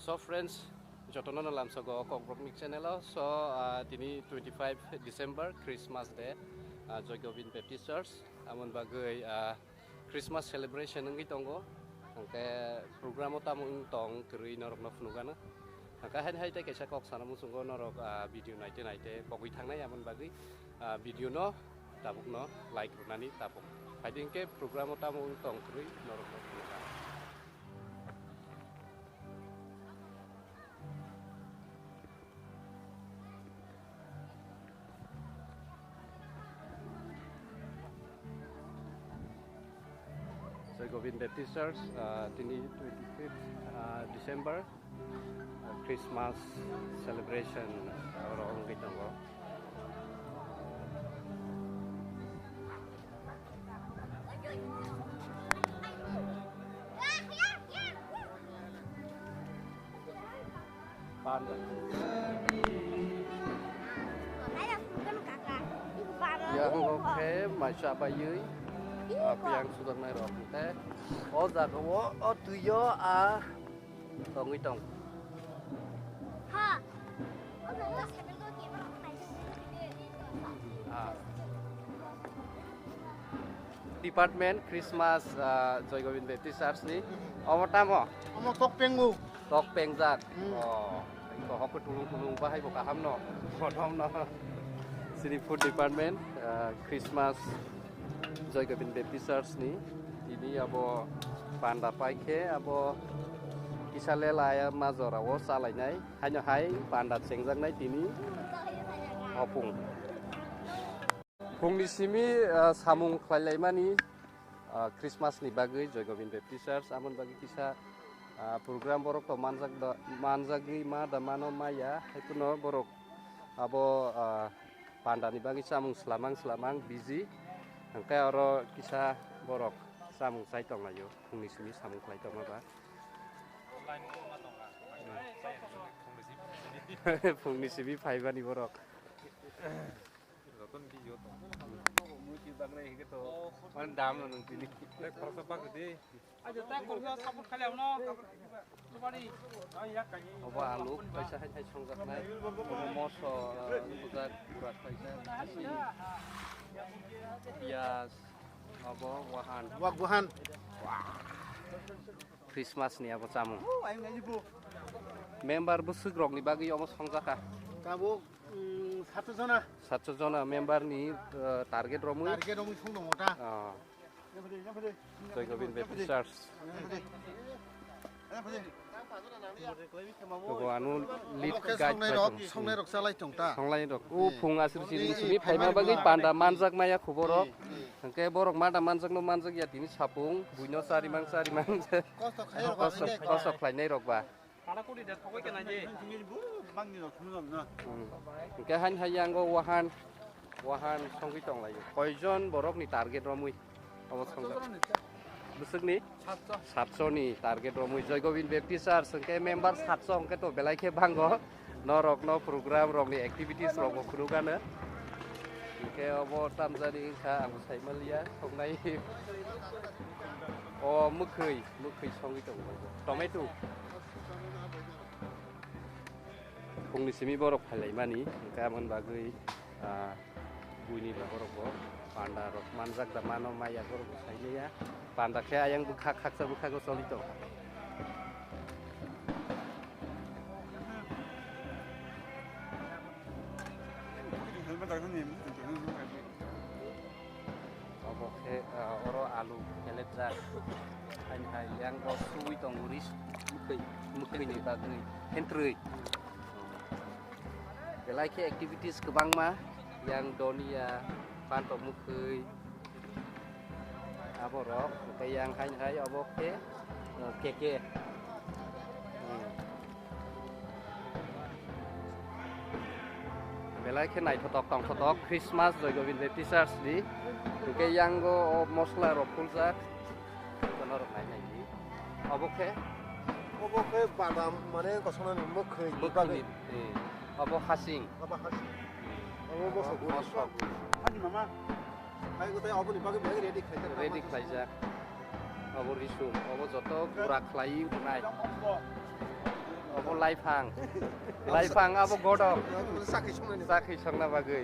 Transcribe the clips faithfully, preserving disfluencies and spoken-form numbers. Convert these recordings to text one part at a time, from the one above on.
So friends, jotono no lamsogo Kokborokni channel o. So, ah, tini twenty five December, Christmas Day, ah, Joy Govind Baptist Church. Amon bagwi, ah, Christmas celebration wngwi tongo. Hwnkhe program o tamo wng tong kwrwi norokno phunukgano. Hwnkhe haini hai tei kaisa kok sana muchungo norok, ah, video naite naite pogwi thangnai, amon bagwi, ah, video no tabukno like rwnani tabuk. Haidi hwnkhe program o tamo wng tong kwrwi norokno phunukgano. Joy Govind Baptist Church, ah, tini twenty fifth, ah, December, ah, Christmas celebration, ah, oro wngwi tongo. Panda. Yang khe maisa baywi, ah, piyang sujaknai rok hwnkhe o jaga o, o twi o, ah, tongwi tong. Ah. Department Christmas, ah, Joy Govind Baptist Church ni. Omo tamo? Omo tok pengu. Tok pengjak. Hmm. Oh, iko hokhe tulung tulung bahai bo kaham no. Bodom no. Sini food department, ah, Christmas Joy Govind Baptist Church ni. Tini abo panda paikhe abo kisa lela ya majora o chalainai. Haino hai panda chengjaknai tini opung. Phungni simi, ah, samung khlailaimani, ah, Christmas ni bagwi Joy Govind Baptist Church, amoni bagwi kisa, ah, program borok to manjak da, manjagwi ma da mano maya, haiphano borok abo, ah, panda ni bagwi samung slamang slamang busy, hwnkhe oro kisa borok samung chai tonglaio, phungni simi samung khlai tongma ba. Phungni simi phaibani borok. Jotono video tong. Mui si bagnai hige to. Man dam no nung tini. Tei khoroksa bak di. Aja tei khoroksa support khali abono. Tubari. Obo alu kaisa hai hai songjaknai. Obo moso, ah, bujak, burak kaisa. Piyaj, obo wahan. Wak wahan. Christmas ni abo chamung. Member bwswk rok ni bagwi omo songjakha. Tabuk, mm, sato jona. Sato jona member ni, eh, target romwi. Target romwi song tongo ta. Ah. Joy Govind Baptist Church. Togo ano lead guide songnai rok, songnai rok chalai tong ta. Songnai rok. O phung aswk sini sini phaima bagwi panda manjak maya khuboro. Hwnkhe borok ma da manjakno manjakya tini sapung, buino charimang charimang. Kosto khlai rok ba. Kosto khlainai rok ba. Pada kuri da thogoi kena je. Bangni rok thumjam na. Hmm. Hwnkhe hain hai yango wahan, wahan songwi tonglaio. Koijon borokni target romwi obo songjak? Bwswkni? Satso. Satso ni target romwi Joy Govind Baptist Church hwnkhe member satso hwnkhe to belai khe bango. Norokno program rokni activities rokbo phunukgano. Hwnkhe obo tamjani wngkha, ang bo saimaliya, thoknai. O mwkhwi, mwkhwi songwi tongo. Tomato. Phungni simi borok phailaimani, hwnkhe aboni bagwi, ah, buini ba borokbo panda rok manjak da mano maya borokbo saimaliya. Panda khe ayang bwkha khaksa bwkhago choli tongo. Obo khe, ah, oro alu pheletjak. Haini hai yang bo suwi tongo ris mwkhwi, mwkhwini bagwi hentrwi. Belai khe activities kwbangma, yang donia, pantok mwkhwi, aborok, tei yang haini hai obo khe, uh, keke. Hmm. Belai khe naithotok tongthotok Christmas Joy Govind Baptist Church ni. Hwnkhe yango o mosla rok phuljak. Kono rok nai nai di. Obo khe? Obo khe badam, mane kosonani mwkhwi. Mwkhwini, eh, obo hasing. Obo hasing. Obo bosok. Bosok. Ani mama. Hai gothe oboni bagwi bag ready khlaijak. Ready khlaijak. Obo risum, obo joto gura khlai wngnai. Laifang. Laifang abo godok. Sakhi songna bagwi.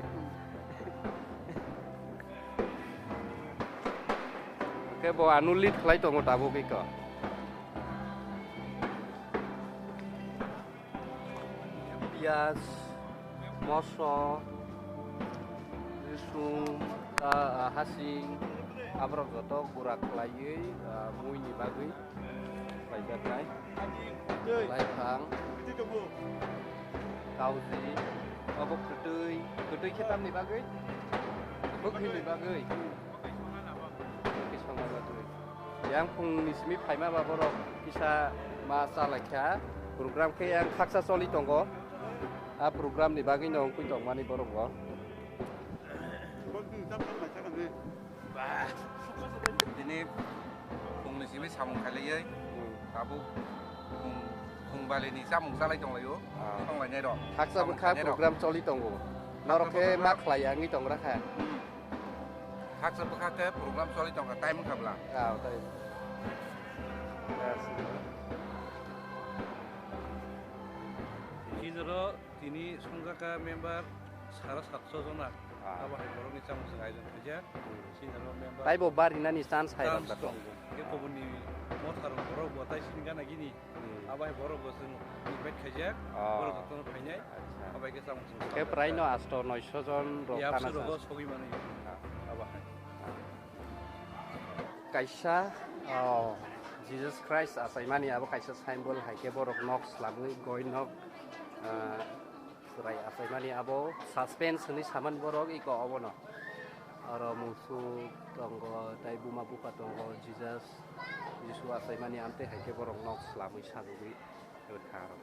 Khe bo ano lead khlai tongo tabuk iko. Piyaj, moso, risum, ta-, hasing, aborok joto gura khlaiwi, ah, muini bagwi. Khlaijaknai. Laifang. Kauji. Obo kwtwi. Kwtwi khe tamni bagwi? Bwkhwini bagwi. Bwkhwi songna bagwi. Yang phungni simi phaima ba borok kisa ma chalaikha. Program khe yang khaksa choli tongo. A program ni bagwi no wngwi tongmani borok bo. Tini phungni simi samung khailaiwi tabuk phung, phung balini chamung chalai tonglaio. Ah. Songlainai rok. Khaksa bwkha program choli tongo. Norok khe ma khlai wngwi tongra kha. Hmm. Khaksa bwkha khe program choli tongkha time wngkha bwla. Ah, tai. Yes. Chini ro tini songjaka member sara satso jona. Ah. Abo hai borokni chamung chwng ayojon khaijak. Hmm. Chini ro member. Taibo barinani chance hai chance rok tongo. Khe kubunni motharok borok bo tai sini gana gini. Hmm. Abo hai borok bo chwng invite khaijak. Ah. Borok jotono phainai. Acha. Abo hai khe chamung chwng. Khe prai no asto noisho jon rok tana sa. Sogwi mani. Ah. Abo hai. Kaisa, oh, Jesus Christ achaimani abo kaisa symbol hai khe borok nok slamwi goi nok, ah, chwrai achaimani abo suspense hwnwi samani borok iko obono. Oro musuk tongo, tei buma bupha tongo, Jesus, Jisu achaimani amtwi hai khe borok nok slamwi sajagwi rwkha aro.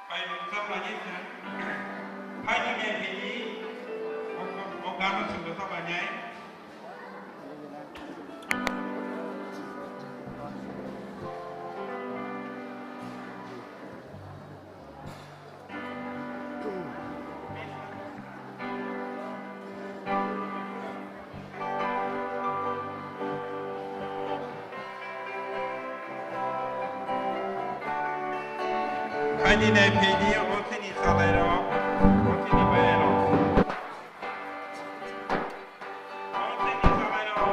Pai mungsa manai sa. Pai ni men hini. O, o, o gano sungguh sa manai. Ani nai phaidi, o chini salai rok, o chini bayai rok. O chini salai rok.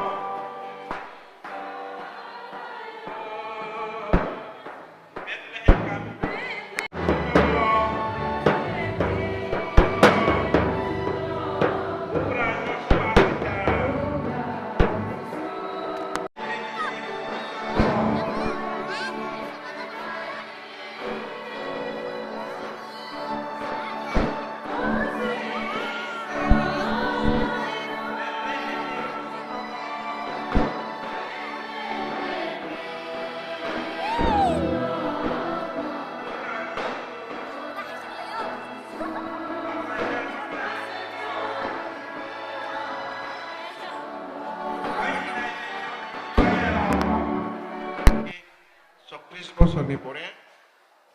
Choktrish bosorni pore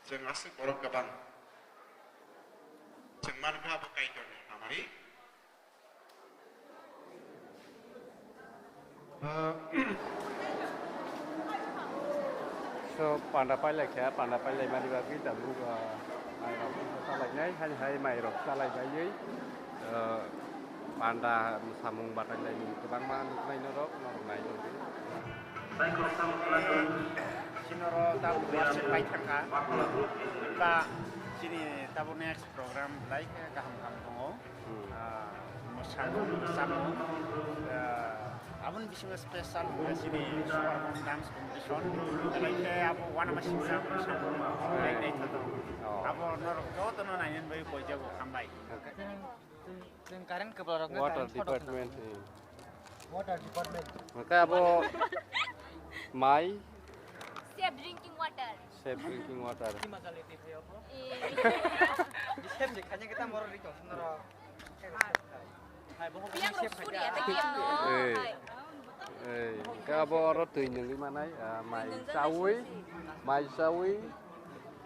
chwng aswk borok kwbang. Chwng mankha abo Kaitorni hamari. Ah, so panda pailai kha, panda pailai mani bagwi tabuk, ah, mairok salainai, hai hai mairok salai baiwi, ah, panda samung batai lai kwbangma nuknai norok, norok nai tongdi. Chini oro tabuk worship pai thangkha. Ba chini tabuk next program belai khe kaham kaham tongo. Hmm. Ah, mwsang, mwsang, ah, aboni bisingo special hwnkha chini Super Home Dance Competition. Belai khe abo uanamasingcha mwsang belai naithotok. Oh. Abo norok jotono nainani bagwi poijago, hambai. Okay. Chwng, chwng current kwbla rok Water department, eh. Water department. Hwnkhe abo mai. Safe drinking water. Safe drinking water. Eh. Safe ni kanya kita moro ri tong sendoro. Yang rok suri ata kiyan no. Eh. Hai. Eh, hingke abo oro twi nungwi manai, ah, mai chawi, mai chawi,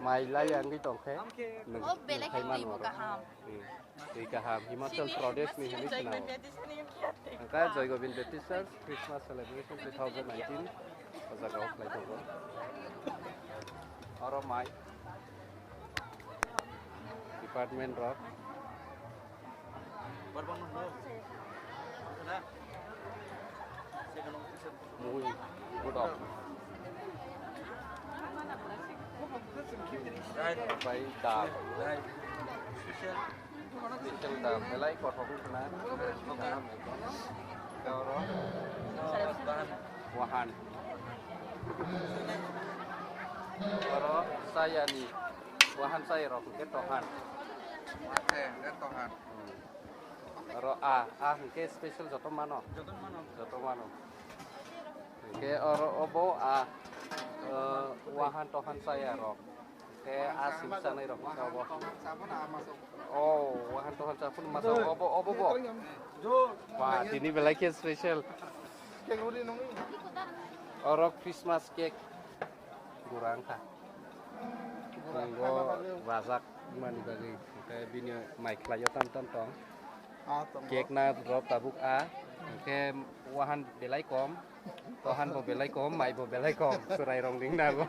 mai lai wngwi tongkhe. Nwng-, oh, belai khe nwngkhaimano twi bo oro. Kaham. Hmm. Twi kaham, Himachal Pradesh ni hinwi khna o. Hingke Joy Govind Baptist Church Christmas Celebration two thousand nineteen o jaga o khlai tongo. Oro mai department rok. Mui, good of. Bai dal. Special dal. Belai kothok wngkha na. Oro. Wahan. Oro sayani. Wahan saya rok hingke tohan. Wahan saya hingke tohan. Hmm. Oro a, a hingke special joto mano. Joto mano. Joto mano. Hingke oro obo a, eh, wahan tohan saya rok. Hingke a sim sanai rok hingke obo. Sabon a masuk. Oh, wahan tohan sabon masuk. Obo, obo bo. Wah, tini belai khe special. Oro Christmas cake. Gura wngkha. Gura wngkha. Bo rajak mani bagwi, hwnkhe bini mai khlaio tam tam tong. Ah, tongo. Cake na rw tabuk a, hwnkhe wahan belai kom, tohan bo belai kom, mai bo belai kom, chwrai rong ring na bo.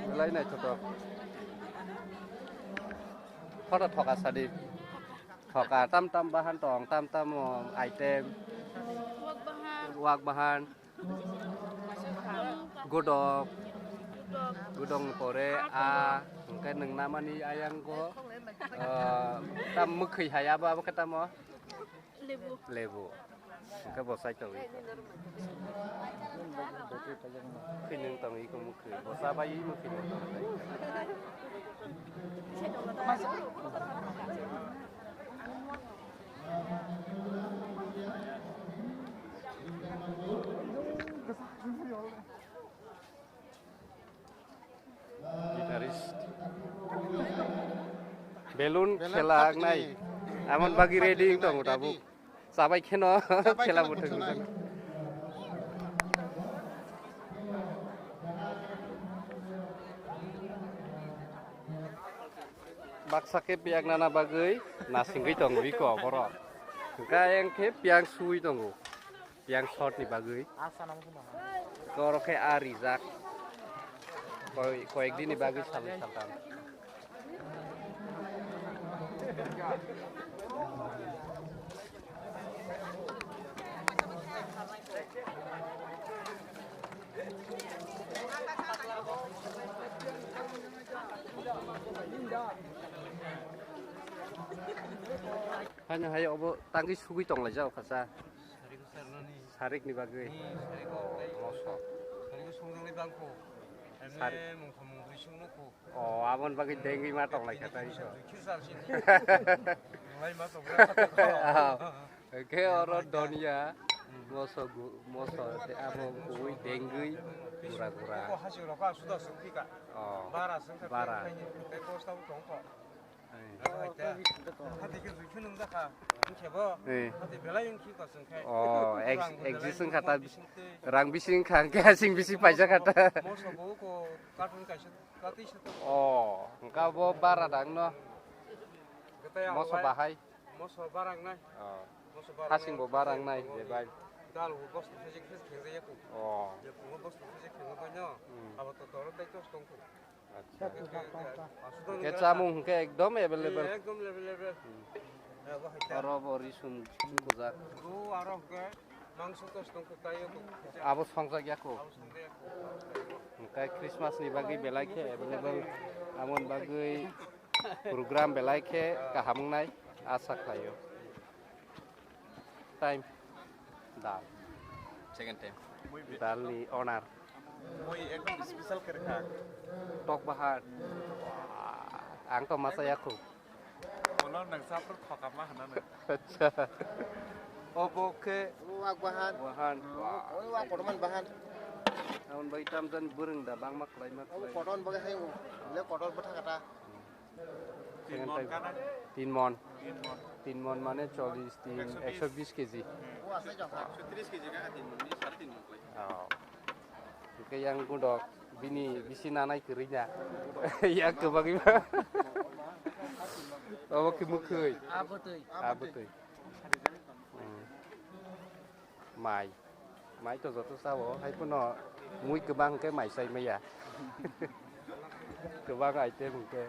Belai naithotok. Photo thoka sadi. Thoka tam tam bahan tong, tam tam, um, item. Wak bahan. Wak bahan. Godok. Godok pore a, hwnkhe nwng namani ayang go. Uh, tam mwkhwi hai abo, abo khe tamo? Lebu. Lebu. Hwnkhe bo sai tongwi. Khwinwng tongwi iko mwkhwi. Bo cha bai imo khwinwng tongwi. Guitarist. Balloon khela wngnai. Amon bagwi ready wng tongo tabuk. Chabai kheno khela bo thwngwi tongo. Baksa khe piyak nana bagwi nasingwi tongo iko borok. Hwnkhe ayang khe piyang suwi tongo. Yang short ni bagwi. Asa nang phano. Koro khe a rijak. Koi, koyek din ni bagwi salwi saltam. Hano hai obo tangwi sugwi tonglaijak kha sa. Sarik ni bagwi. Hmm, sarik o, tei moso. Sarik o songjaknai bangkho. Sar- Emne mungtham mungbrwi song nukho. O, aboni bagwi dengwi ma tong lai kha tei so. Duikhir salsini. Nolai ma tong lai kha. Ah, hwnkhe oro donya, hmm, moso gu-, moso tei abo gubui dengwi gura gura. Ko hasi rok a suda song phika. O, bara song kha bara. Tei, tei posta bo tong kho. Eh. Hati ke zuikhun nung jakha, wngkhe bo. Eh. Hati belai wngkhi kosong khai. Oh, ex-, rang bo belai exist wngkha ta, bising tei. Rang bising kha, hwnkhe hasing bising paijak kha ta. Moso bo ko katun kaisa, katwi sa to. Oh, hwnkha bo bara dang no. Gata ya moso bahai. Moso barang nai. Oh. Moso barang hasing bo nai, barang nai, je bai. Dal bo bosto phejek phejek khengjaya ko. Oh. Je phungo bosto phejek khengo bai no. Hmm. Abo to toro tai tos tong ko. Acha. Hwnkhe chamung hwnkhe ekdom available. Ekdom available. Hmm. Abo hai ta. Oro bo risum sumkujak. Bo aro hwnkhe mangso tos tong kuk tai ko. Abo songjak ya ko. Abo songjak ya ko. Hwnkhe Christmas ni bagwi belai khe available. Amoni bagwi program belai khe kaham wngnai asa khlaio. Time. Dal. Second time. Dal ni owner. Mui ekdom special khe rwkha. Tok bahan. Ang to masa yakho. Bono nang sapro khoka ma hana nang. Acha. Obo khe wak bahan. Bahan. Oi wak kotorman bahan. Ang Bai tamjani bwrwng da bangma khlaima khlai. Kotor bagwi hai o. Le kotor bwtha kata. Tin mon kana? Tin mon. Tin mon. Tin mon mane chollish tin, Ekso bish. Ekso bish kg. Hmm. O asai jokha. Ekso tris kg ka tin mon ni sare tin mon khlai. Oh. Hwnkhe yang gundok bini bisi nanai kwrwi na. Yang kwbangwi ba. Obo khe mwkhwi. Abotwi. Abotwi. Hmm. Mai. Mai to joto sao, hai phano mui kwbang hwnkhe mai chai maya. Kwbang item hwnkhe.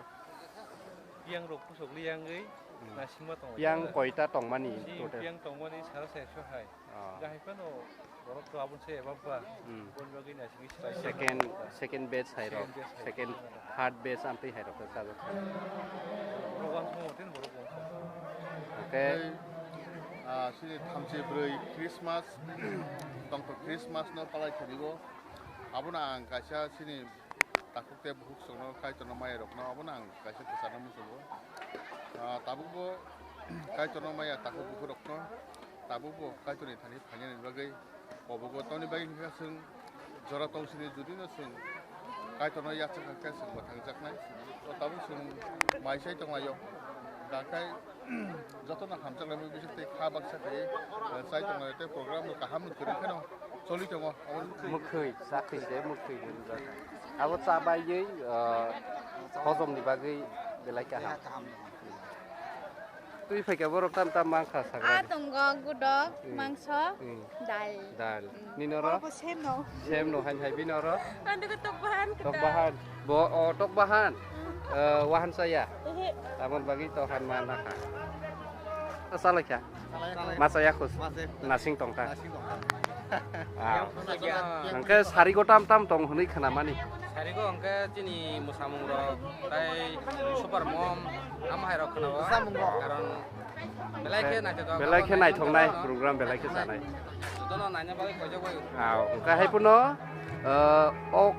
Yang rok pusok li yang gwi, hmm, nasingma tongo. Yang koita tongmani total? Yang tongmani sara sai so hai. Ah. Hwnkhe hai phano borok to aboni se eba ba. Hmm. Boni bagwi nasingwi Second, second batch hai rok, second batch hai rok, second, third batch amtwi hai rok khe chajak. Borok uansukma tei borok uansukma. Okay. Tei, ah, chini thamchi bwrwi Christmas, tongthok Christmas no palai thani o. Abono ang kaisa chini takhuk tei bukhuk songno Kaitorno maya rokno abono ang kaisa kwchangno muchungo. Ah, tabukbo Kaitorno maya takhuk bukhuk rokno tabukbo Kaitorni thani phainani bagwi Kobogo toni bagwi hwnkhe chwng jora tong sini judino chwng Kaitorno yachak kha khe chwng mwthangjaknai. O tabuk chwng mai chai tonglaio. Hwnkhe jotono hamjaknai bising tei kha baksa khe, eh, chai tonglaio tei program bo kaham kwrwi kheno choli tongo. Mwkhwi, chakhwi se mwkhwi hwnjak. Abo cha baiwi, eh, hojomni bagwi belai kaham. Twi phaikha borok tam tam mankha sagra. Ah, tongo gudok, hmm, mangso, hmm, dal. Dal. Hmm. Nini oro? Abo same no. Same no, hain hai bini oro? Ang dugo tok bahan. Tok bahan. Bo, o, tok bahan. Hmm. Eh, wahan saya? Ehe. Tamon bagi to han mana kha. Asal kha? Masa ya khus. Masa ya khus. Nasing tongkha. Nasing tongkha. Ah. Yang khus ya. Nangke sari go tam tam tong hwnwi khna mani. Sari go hwnkhe chini mwsamung rok tai super mom ama hai rok khna o. Mwsamung rok. Karon belai khe naithotok. Belai khe naithoknai program belai khe chanai. Jotono naina bagwi koijak bai. Ah, hwnkhe hai phano, eh, o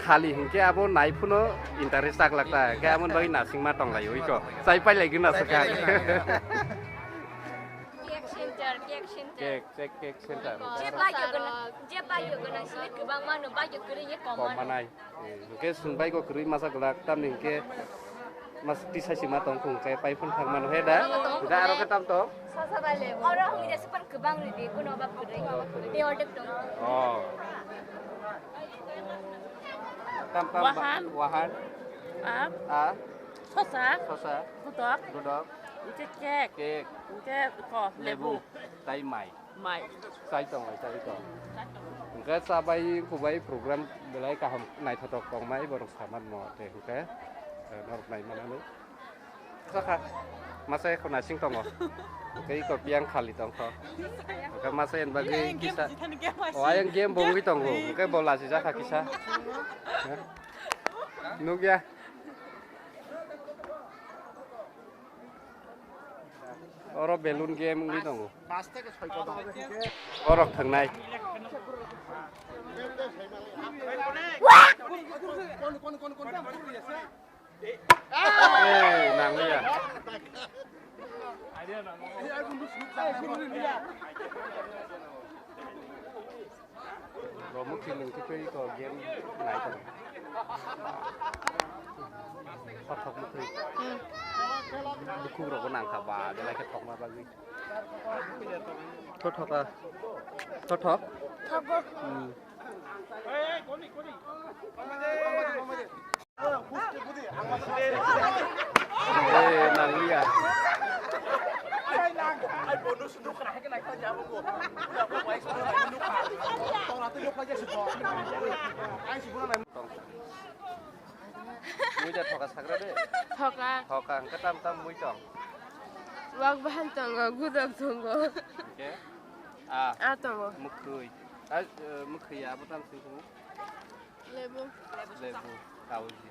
khali hwnkhe abo nai phano interest tak lakta. Hwnkhe amon bagwi nasingma tong lai oi ko. Chai pai lai gina sakha. Cake center, cake center. Cake, cake, cake center. Je bagyo gwnang, je bagyo gwnang sini kwbangma no, bagyo kwrwi ye kom mano. Kom manai. Eh, hwnkhe chwng bagyo kwrwi masa glak, tamni hwnkhe mas tisa sima tong khung khe pai phun thang mano he da? Da aro khe tam tong? Sasa bai le. Oro hwnkhe super kwbang ridi, kuno ba kwrwi. Tei ordek tong. Oh. Tam tam ba-, wahan. Wahan. A. A. Sosa. Sosa. Gudok. Gudok. Hwnkhe cake. Cake. Hwnkhe ko, lebu. Lebu. Tai mai. Mai. Chai tong lai, chai tong. Hwnkhe chabai kubai program belai kaham naithotok tongmai borok saman mo te hwnkhe, eh, norok nai manani. Sakha, masa ekho nasing tongo. Hwnkhe iko biyang khali tongkho. Hwnkhe masa en bagwi kisa. O ayang game bo wngwi tongo. Hwnkhe bo lachi jakha kisa. Heh? Nukya. Oro balloon game wngwi tongo. Borok thangnai. Eh, nangliya. Bo mwkhwi nwng khe twi ko game nai tong. Kothok mwkhwi. Hmm. Bukhuk rogo nangkha ba, belai khe thokma bagwi. Thothok a. Thothok? Thogo. Hmm. Eh, nangliya. Mui da thoka sagra de. Thoka. Thoka, hwnkhe tam tam mui tong? Wak bahan tongo, gudok tongo. Hwnkhe? A. A tongo. Mwkhwi. A, eh, mwkhwi ya, abo tam sing tongo? Lebu. Lebu, kauji.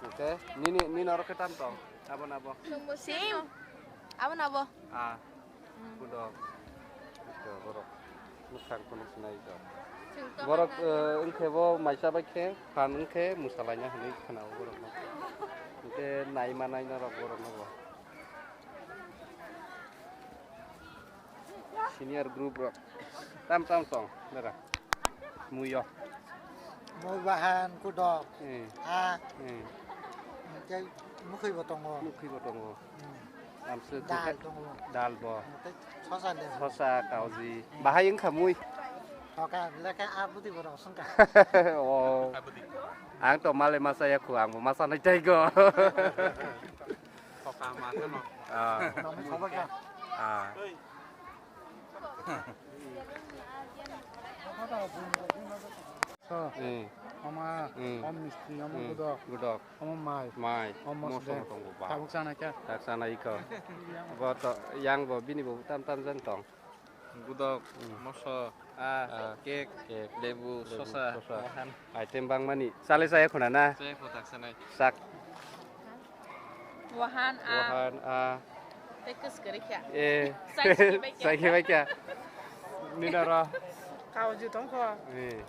Oke, nini, nini oro khe tam tong? Abo na bo? Same. Abo na bo? Ah. Hmm. Kudo. Kudo borok. Mwkhang kono sinai to. Borok, eh, wngkhe bo maisa bai khe, phan wngkhe mwsalaina hinwi khna-o borokno. Hwnkhe nai manai norok borokno bo. Senior group rok. Tam tam tong, nara. Muyo. Mui bahan, kudok. Eh. A. Eh. Tei mukhui bo tongo. Mukhui bo tongo. Hmm. Amse Dal tongo. Dal bo. Tei sosa de. Sosa, kauji. Hmm. Bahai wngkha mui. Thoka, lekha a budi bo rok songkha. Oh. Ang to male masa ya khu, ang bo masa nai tai go. Thoka ma kheno. Ah. Nang thoka ka. Ah. So, hmm. Oma, hmm. Om misti, om hmm. Gudok. Gudok. Om mai. Mai. Om mosde. Tabuk sana kya? Tak sana iko. Bo to yang bo bini bo tam tam jang tong. Gudok, hmm. Moso, a, a. Cake, cake. Lebu, lebu, sosa, sosa. Wahan. Item bang mani. Sale saya khuna na? Saya khuna tak sana. Sak. Wahan a. Wahan a. Tei kwskwrwi kha. Eh. Sai khibai kha. Sai khibai kha. Nina ro. Kauju tongkho. Eh.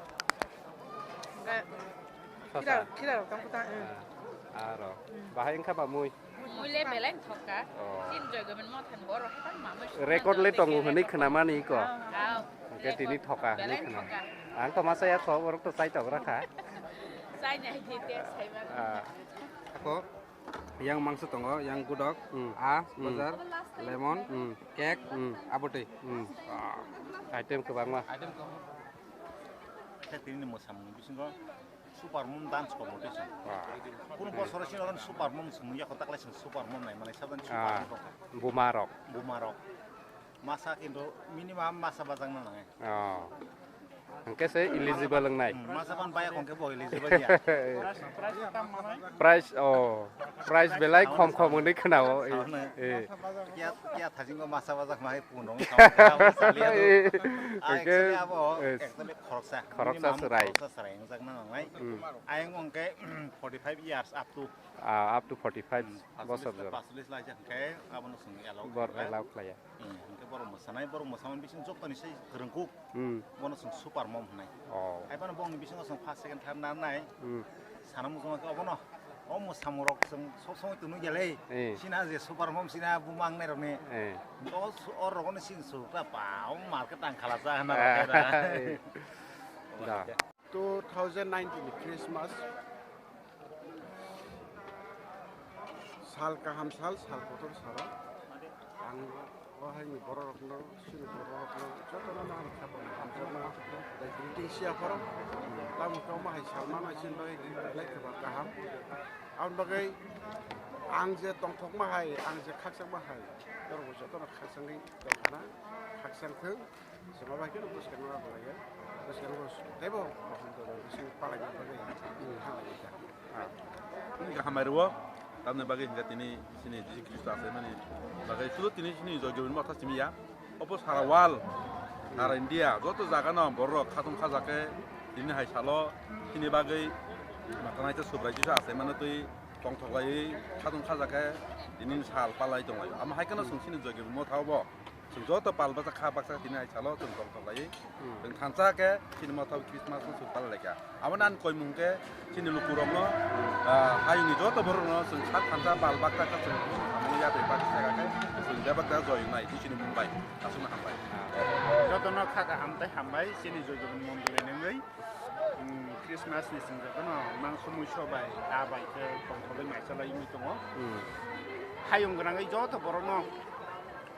Ga-, sosa. Khira, khira rok tongkho ta, eh. Ah, aro. Hmm. Bahai wngkha ba mui? Mui le belai thoka. Oh. Tin joy gamin mo than boro hai ma mui. Record le tongo hwnwi khwnamani ko. Ah. Hwnkhe tini thoka hwnwi khwnam. Belai thoka. Ang to masa ya tho, borok to chai tok rakha. Chai nai di te sai ma. Ah. Ako. Yang mangso tongo, yang gudok, hmm. A, hmm. Bazar, lemon, hmm. Cake, hmm. Abotwi. Hmm. Ah. Item kwbangma. Item kwbangma. Khe tini ni mwsamung bisingo Super Mom Dance Competition. Ah. Kunu bosoro sini orang Super Mom sung ya kotak lai sung Super Mom nai malai sabdan Super Mom. Bumarok. Bumarok. Masa kintu minimum masa bajang na nangai. Oh. Hwnkhe se eligible wngnai. Hmm, masa ban baya hwnkhe bo eligible ya. Price, oh, price belai khom khom hwnwi khwnao. Eh, eh. Kiya, kiya thajingo masa bajak mai punong. Hwnkhe, actually abo, eh, actually khoroksa. Khoroksa minimum serai. Khoroksa serai wngjak na nangai. Hmm. Ayang hwnkhe, forty five years up to. Ah, up to forty five bosor jora. Pasolis lai hwnkhe abono sung allow. Bor allow khlaiya. Hmm, hwnkhe borok mwsanai, borok mwsamani bising joktoni se kwrwngkuk. Hmm. Bono chwng Super Mom hwnai. Oh. Hai phano bongni bisingo chwng first, second, third narnai. Hmm. Sana muchungma khe obono. O mwsamung rok chwng sob somoi tunu gele. Eh. Sina je Super Mom sina buma wngnai rokni. Eh. O su-, o rokno sin su ta pa, o market ang khala cha hwnna rok khe da. Eh. Da. Two thousand nineteen Christmas sal kaham sal, sal kotor salo ang o haini bororokno, chini bororokno jotono nang kha bo hamjakma, tei greeting siya phoro tamo tongma hai salmano chini bagwi belai khe ba kaham. Aboni bagwi ang je tongthokma hai, ang je khakchangma hai, norokbo jotono khakchangwi tongkhana, khakchang thung. Sima bai khe bwskango abo laiya. Bwskango teibo kaham to bwskango palai bagwi ha lai kha. Wngkha hambai rwo, tamni bagwi hingkha tini chini Jisu Khristo achaimani bagwi. Sudo tini chini Joy Gobind Motha simi ya. Obo sara world, sara India, joto jaga no borok khatung khajak khe tini hai salo chini bagwi matanaisa Subrai Jisu achaimano twi tongthok laiwi khatung khajak khe tini sal palai tong lai. Amo hai kheno chwng chini Joy Gobind Motha obo. Chwng joto pal baksa kha baksa tini hai salo chwng tongthok laiwi. Hmm. Chwng thansa khe chini motha Christmas no chwng pal lai kha. Abo nan koimung khe chini lukurokno, ah, hayungni joto borokno chwng sak thansa pal baksa kha chwng samung ya bai baksa kha khe chwng bebak da joy wngnai chini mung bai. Aswkno hambai. Jotono kha kaham tei hambai chini Joy Gobind mondoli nungwi. Hmm, Christmas ni chwng jotono mang sumui sobai ta bai khe tongthogwi mai chalai wngwi tongo. Hmm. Hayung gwnangwi joto borokno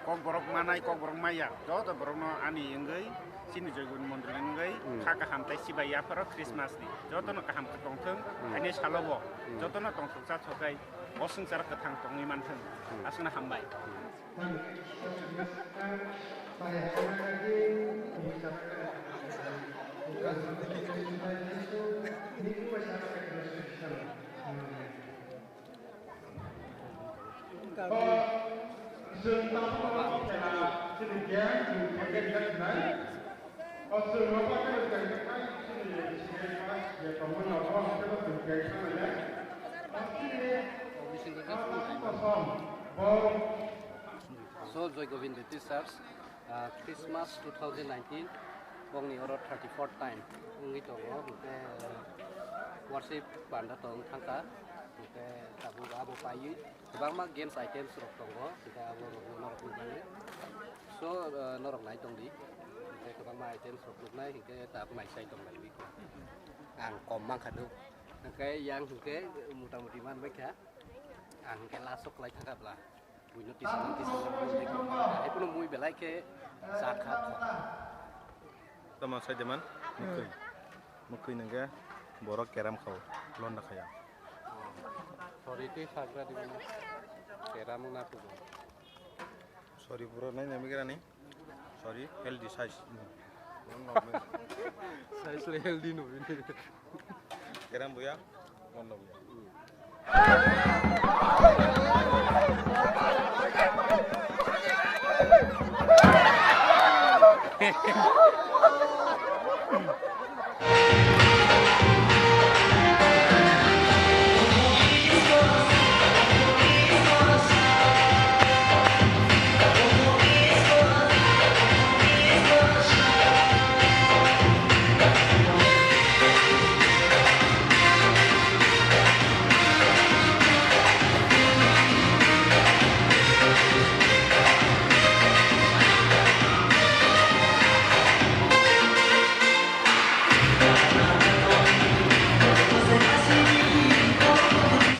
Kokborok manai, kokborok maya, joto borokno ani wngwi, chini Joy Gobind mondoli wngwi, hmm, kha kaham tei chibai yapharo Christmas ni. Jotono kaham khe tongthwng, hmm, haini salobo, hmm, jotono tongthok chathok khai, bo swngcharo kwthang tongwi manthwng. Hmm. Aswkno hambai. So, Joy Govind Baptist Church, ah, Christmas two thousand nineteen, bongni oro thirty-fourth time wngwi tongo, hwnkhe, ah, worship panda tong thangkha, hwnkhe tabuk abo paiwi kwbangma games items rok tongo, hwnkhe abo rok norok nuknani. So, ah, norok nai tongdi, Kwbangma items rok nuknai, hinkhe tabuk naisai tong lai. Ang kom mankha do. Hinkhe yang hinkhe mota moti manbai kha. Ang hinkhe last o kwlai thangkha bla. Buino tisa tisa. Hai kuno mui belai khe cha kha. Tama sai deman? Mukui. Mukui nangkhe borok keram khao. Londa khaya. Sorry, twi sagra di mana. Keram na pugo. Sorry, bro, nai nami gerani. Sorry, healthy size. Size le healthy no bini. Keram buya, mon no buya.